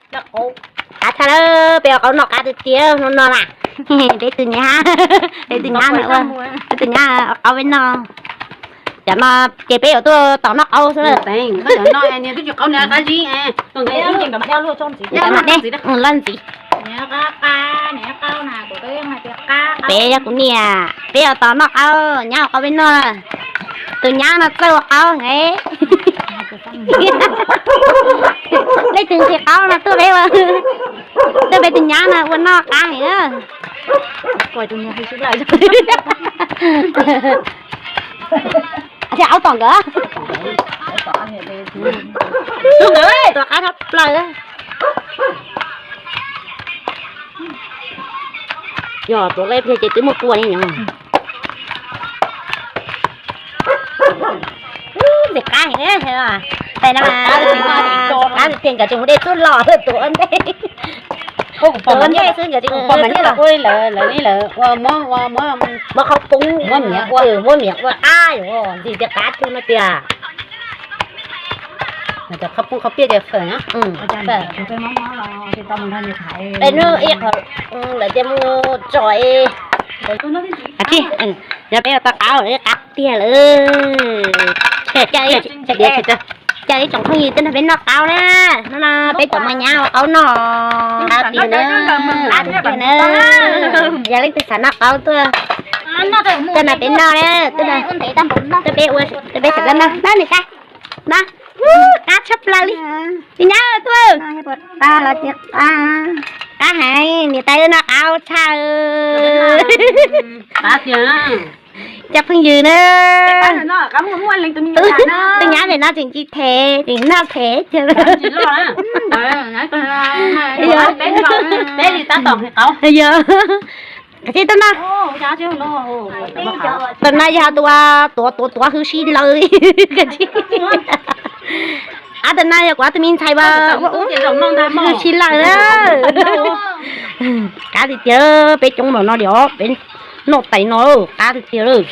Qab tshaj lawm, peb ua qaub noj qab tiag tiag hnub no na. Peb tus nyab, peb tus nyab no ua, peb tus nyab ua qaub peb noj. Cov no ces peb yuav tuaj tos noj qaub xwb na. Peb yog kuv niam, peb yuav tos noj qaub, nyab ua qaub peb noj. Tus nyab no txawj ua qaub heev. Leej twg nqhis qaub no tuaj peb ua, tuaj peb tus nyab no ua noj qab heev na. Thiab aub tom nkawd. Tus nkawd tuav qab tshaj plaws. Yog tuav qab pliag ces twb muaj kua li no. Ntxim qab heev, peb no qab tiag tiag, nkawd tseem mus de txuj los tuav ntej. Tuav ntej xwb nkawd tseem ua lawv li lawv ua muab qhov poob, muab miam ua, muab miam ua qab, ntxim tiag qab tshaj no tiag. Qhov poob qhov piaj tias fawm na. Peb hnub ib qho lawv tias mus tsom. Yog peb ua tau qaub lawm, qab tiag lawm. Caw ib tsoom phooj ywg tuaj nrog peb noj qaub na. Hnub no peb cov mos nyab ua qaub noj. Qab tiag na, qab tiag na. Yog leej twg xav noj qaub tuaj, tuaj nrog peb noj na, tuaj peb ua, tuaj peb sawv daws noj na, nws qab, noj, qab tshaj plaws li. Tus nyab tuaj, qab heev, niam tais noj qaub tshaj. Cov phooj ywg na, tus nyab pem no tseem ntsis thev, tseem noj thev. Yog, tam no yog tus tuav tuav tuav hwj sib law. Ab, tam no yog kuv ob tug me ntxhais ua ua hwj sib law. Qab tiag tiag, peb coob npaum no li os, peb noj tais no qab tiag tiag.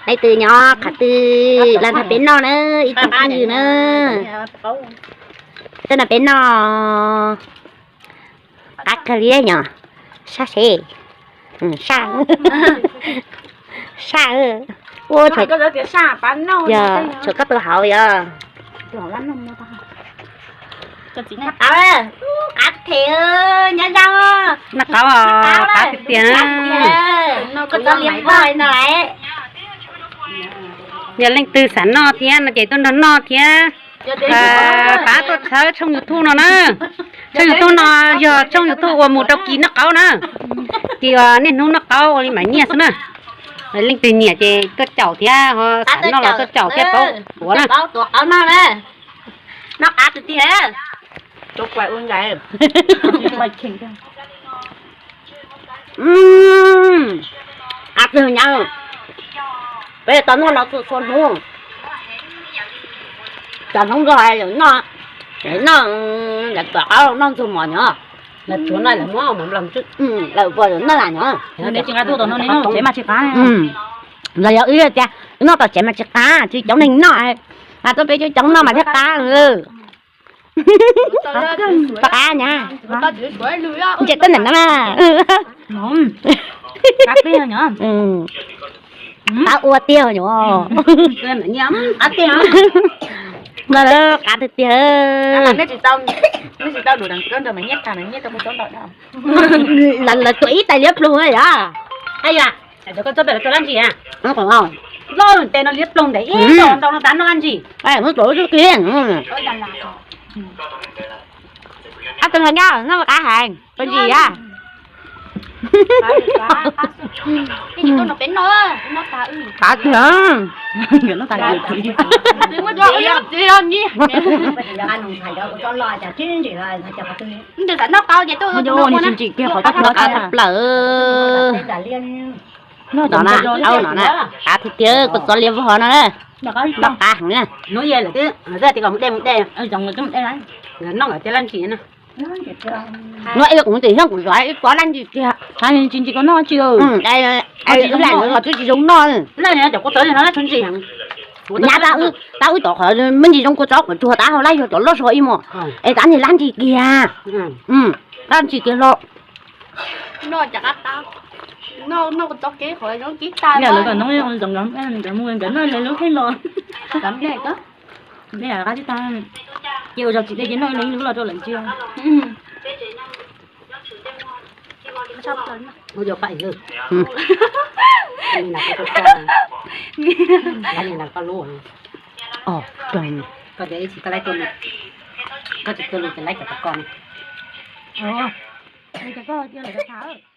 Leej twg nyob qhov twg los nrog peb noj na, ib tsoom phooj ywg na. Tuaj nrog peb noj. Qab kawg li nyom. Sab seb, sab, sab. Ua, yog tshuav koj tus hauv yog. Qab them, nyob zoo. Noj qaub, qab tiag tiag. Yog leej twg xav noj thiab no ces tuaj nrog noj thiab. Pab tuaj tshawb tshooj YouTube no na. Tshooj YouTube no yog tshooj YouTube uas mus rau kis noj qaub na. Kis uas niaj hnub noj qaub ua li mam nyiaj xwb na. Leej twg nyiam ces tuaj caum thiab, xav noj los tuaj caum thiab, paub tuav na. Qab tiag nyab, peb tau noj no txhua txhua hnub. Cov hnub nkaus noj, noj, lawv tuav qaub noj ntxuag mov nyom. Lawv puas noj lam noj. Los yog wb tias noj tom tsev mas tsis qab, tsis coob neeg noj, mas tuaj peb coob coob noj mas thiaj qab. Qab nyab, ntsia tuaj ntawm no na. Qab ua tiag nyom. Qab tiag, qab tiag. Lawv tuav ib tais liab ploog yom. Loj tes no liab ploog ntawm ib ntau ntau no tas noj dab ntsis. Ab, tus hluas nkauj noj qab heev, pos ntsis a. Qab tiag. Noj qab tshaj plaws. No na, aub no na, qab tiag tiag, kua txob liab vog no na. Noj qab heev na. Noj ib kuv mus tim xyoob kuv zov ib pob dab ntsis tiag. Tsis ntsis koj noj tsis, ib lam los twb tsis zoo noj. Cov kua txob no tshuav ntsis heev. Nyab, tab wb tom qhov me ntsis zoo kua txob qhov tsuag tab hau lab yog cov loj zog ib mos. Es tab niag lab ntsis kiag. Lab ntsis kiag los. Lawv kom noj zoo nkawd noj lawv lub kheej los. Ces ua zog tsis dej ces noj li lub los rau lawm ntsia. Koj tsis tuaj lus ces laib cov koj ne. Koj cia lawv tham.